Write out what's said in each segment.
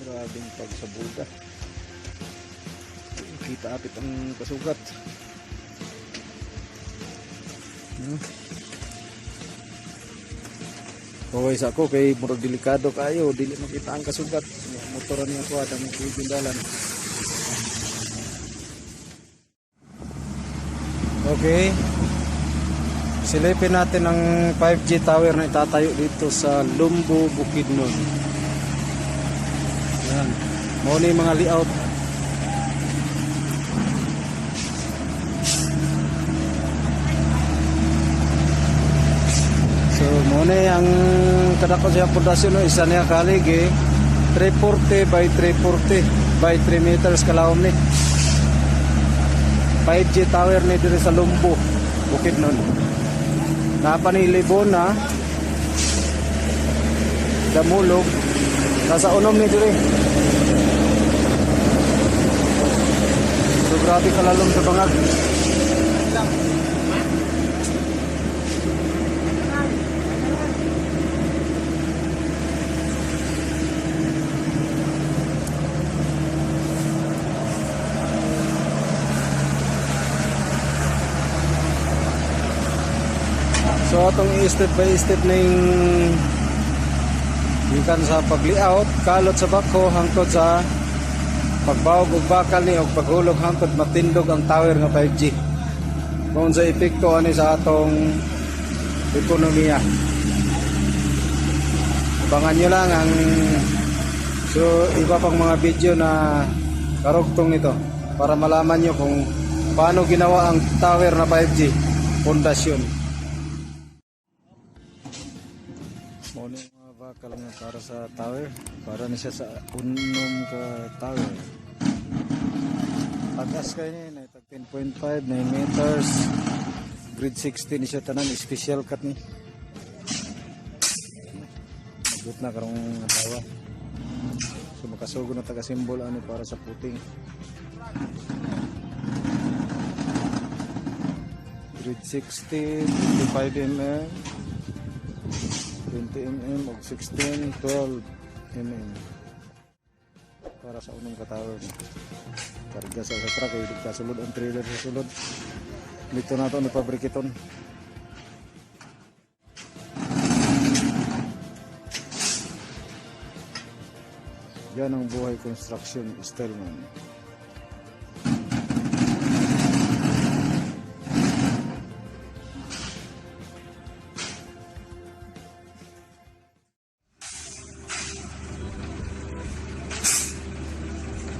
Grabeng pagsabuga. Kita apit ang kasugat. Okay sa ako kay murag delikado kayo, dili makita ang kasugat. Motor niya ko atang dalan. Okay. Silipin natin ang 5G tower na itatayo dito sa Lumbo, Bukidnon. Yan. Mao ni mga layout. So, mao ni ang kadako siya pundasyon, no? Isa niya kaligi 340 by 340 by 3 meters kalawom ni. 5G tower ni diri sa Lumbo, Bukidnon. Napa ni Libona, Damulog, nasa unom ni diri. So grabe kalalom sa bangag. So atong step by step ning gikan sa pag-layout, kalot sa bako hangtod sa pagbawog og bakal ni og paghulog hangtod matindog ang tower nga 5G. Kung sa epekto ani sa atong ekonomiya. Abangan nyo lang ang so iba pang mga video na karugtong nito para malaman nyo kung paano ginawa ang tower na 5G pundasyon. Mao ni mga bakal nga para sa tower, para ni siya sa unom ka tower. Tagas kay ni na tag 10.5 9 meters. Grade 60 ni siya tanan, special cut ni. Nagut na karong tawa. So makasugo na taga symbol ani para sa puting. Grade 60, 25 mm, 20 mm og 16, 12 mm para sa unong ka tower ni. Karga sa truck kay di kasulod ang trailer sa sulod. Dito na to ni pabrikiton. Yan ang buhay construction style man.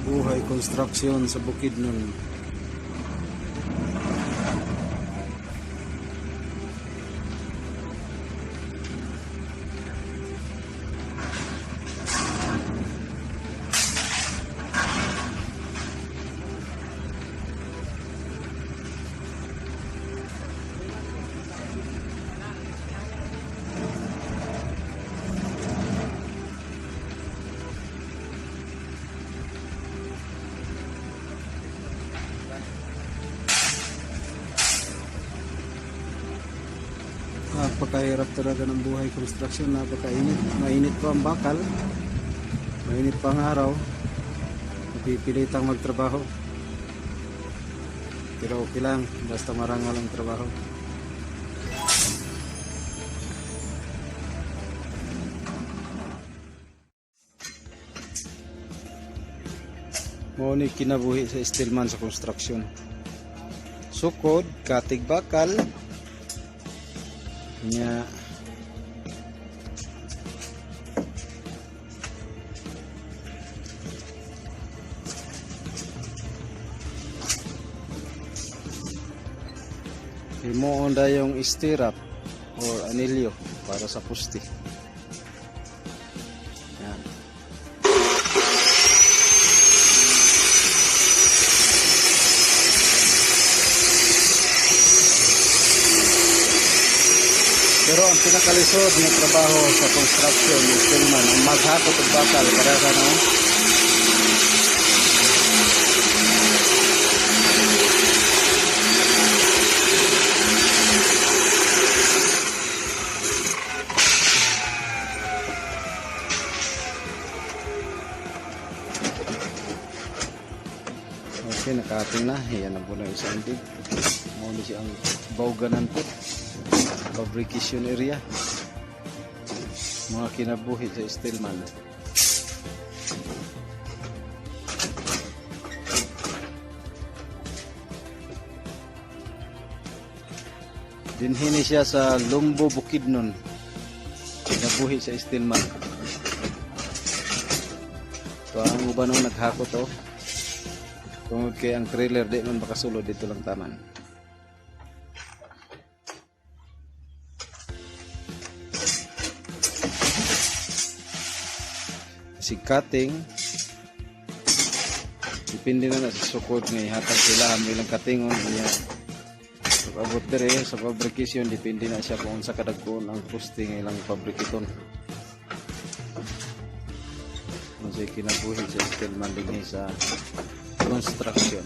Buhay construction sa Bukidnon. Napakahirap talaga ng buhay construction, napakainit. Mainit pa ang bakal, mainit pa ang araw. Napipilitang magtrabaho. Pero okay lang, basta marangal ang trabaho. Mao ni kinabuhi sa steelman sa construction. Sukod, katig bakal, nya himuon dayong stirrup or anilyo para sa puste. Yan. Pero ang pinakalisod ng trabaho sa construction ni steelman ang maghakot og bakal para sa no. Okay, naka-cutting na. Yan ang po na isang big. Mao ni siya ang bawganan po. Fabrication area. Mga kinabuhi sa steelman. Dinhi ni siya sa Lumbo, Bukidnon. Kinabuhi sa steelman. Ito ang uban no, naghakot oh. Tungod kay ang trailer di man makasulod dito lang taman. Si cutting, depende na na sa sukod nga ihatag sila ang ilang katingon niya. Pag abot dere sa fabrication, depende na siya kung unsa kadagkoon ang poste nga ilang fabrikiton. Unsay kinabuhi sa steelman dinhi sa construction.